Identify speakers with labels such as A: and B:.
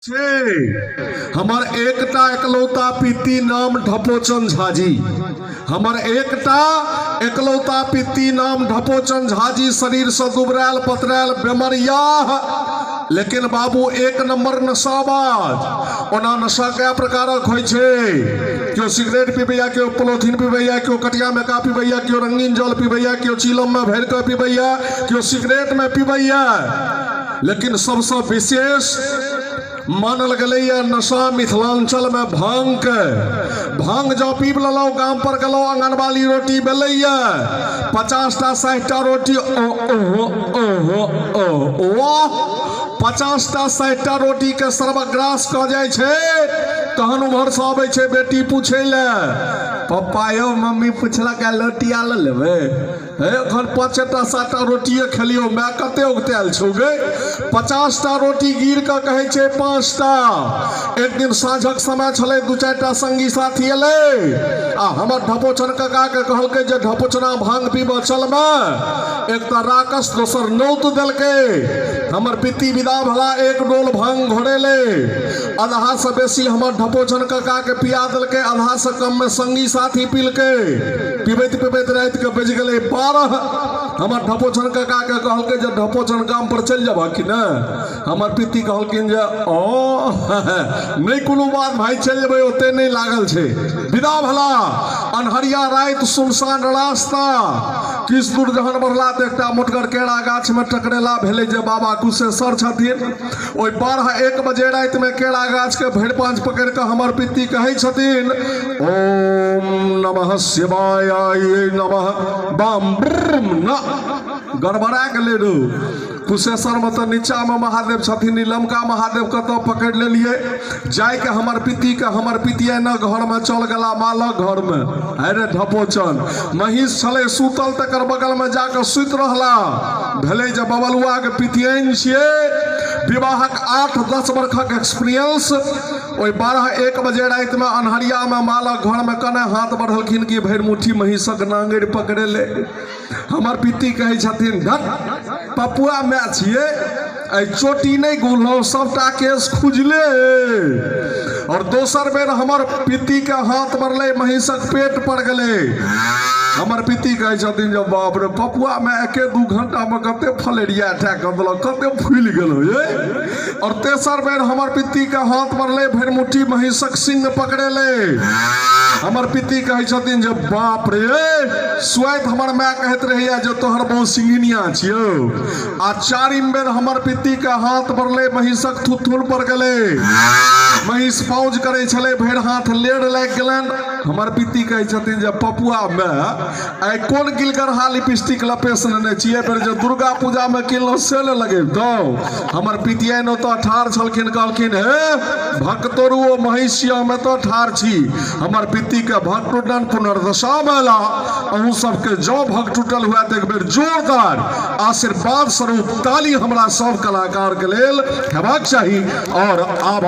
A: छै हमर एकटा एकलौता पित्ती नाम ढपोचन झाजी। हमर एकटा एकलौता पित्ती नाम ढपोचन झाजी, शरीरसँ दुबरायल पतरायल बेमरियाह, लेकिन बाबू एक नंबर नशाबाज। ओना नशा कए प्रकारक होइ छै। केओ सिगरेट पीबैया, केओ पोलोथीन पीबैया, केओ कटिया मेका पीबैया, केओ रंगीन जल पीबैया, केओ चिलममे भरि कऽ पीबैया, केओ सिगरेटमे पीबैया। लेकिन सबसँ विशेष मानल गेलैए नशा मिथिलाञ्चलमे भांगके। भांग जँ पीब लेलहुँ, गाम पर गेलहुँ, आङ्गनवाली रोटी बेलैए, 50टा 60टा रोटी, वाह, 50टा 60टा रोटीके सर्वग्रास कऽ जाइ छै। तहन उम्हरसँ अबै छै बेटी पूछै लए, पप्पा यौ, मम्मी पुछलक लोटिया लऽ लेबै? हे, एखन 5टा 7टा रोटिए खेलियौ, माय कते उगतायल छौ गे। 50टा रोटी गिर कऽ कहै छै 5टा। एक दिन साँझक समय छलै, 2 4टा संगी साथी एलै आ हमर ढपोचन काकाके कहलकै जे ढपोचना भांग पीबऽ चलमे। एक तऽ राकस, दोसर नौत देलकै। हमर पित्ती विदा भला, एक डोल भांग घोरेलै, आधासँ बेसी हमर ढपोचन काकाके पिया देलकै, आधासँ कममे संगी साथी पीलकै। पीबैत पीबैत रातिके बजि गेलै 12। हमर ढपोचन काकाके कहलकै जे ढपोचन गाम पर चलि जेबह कि नहि? हमर पित्ती कहलखिन जे ओ नहि कोनो बात भाइ, चलि जेबै, ओते नहि लागल छै। विदा भला। अन्हरिया राति, सुनसान रास्ता, किछु दूर जहन बढ़ला तऽ एकटा मोटगर केरा गाछमे टकरेला। भेलै जे बाबा कुशेश्वर छथिन। ओहि 12 1 बजे रातिमे केरा गाछके भरि पाँच पकड़ि कऽ हमर पित्ती कहै छथिन, ओम नमः शिवाय नमः बाम ब्रह्म न। गड़बड़ा गेलै रो। कुशेश्वरमे तऽ नीचामे महादेव छथिन, नीलमका महादेव कतऽ पकड़ि लेलियै। जाइके हमर पित्तीके हमर पितिया न घरमे चल गेला, मालक घरमे। अरे ढपोचन महीष छलै सुतल, तकर बगलमे जाकऽ सुति रहला। भेलै जे बबलुआके पितियन छियै, विवाहक 8-10 बरखक एक्सपीरियंस। ओहि 12 1 बजे रातिमे अन्हरियामे मालक घरमे कने हाथ बढ़लखिन कि भरि मुट्ठी महीषक नांगरि पकड़ेलै। हमर पित्ती कहै छथिन, धत पपुआ माय छियै, एहि चोटी नहि गुलहुँ, सबटा केस खुजले। और दोसर बेर हमर पित्तीके हाथ बढ़लै, महीषक पेट पर गेलै। हमर पित्ती कहै छथिन जे बाप रे, पपुआमे एके 2 घंटामे कते फलेरिया अटैक कऽ देलक, कते फूलि गेलौ ये। और तेसर बेर हमर पित्तीके हाथ बढ़लै, भरि मुट्ठी महीषक सिंह पकड़ेलै। हमर पित्ती कहै छथिन जे बाप रे, स्वाइत हमर माय कहैत रहैया जे तोहर बहु सिंघिनिया छियौ। आ चारिम बेर हमर पित्तीके हाथ बढ़लै, महीषक थुथुन पर गेलै। महीष पाउज करै छलै, भरि हाथ लेड़ लागि गेलनि। हमर पित्ती कहै छथिन जे पपुआ मे आइ कोन गिलगरहा लिपस्टिक लपेस लेने छियै, बेर जे दुर्गा पूजामे किनलहुँ से ने लगेबतौ। हमर पितियाइन ओतऽ ठाढ़ छलखिन, कहलखिन हे भक्त तोरू, ओ महीष छियै, हम एतऽ ठाढ़ छी। हमर पित्तीके भक्त टूटन पुनर्दशा मेला। अहूँ सबके जँ भक्त टूटल हुए तऽ एक बेर जोरदार आशीर्वाद स्वरूप ताली हमरा सब कलाकारके लेल हेबाक चाही। और आब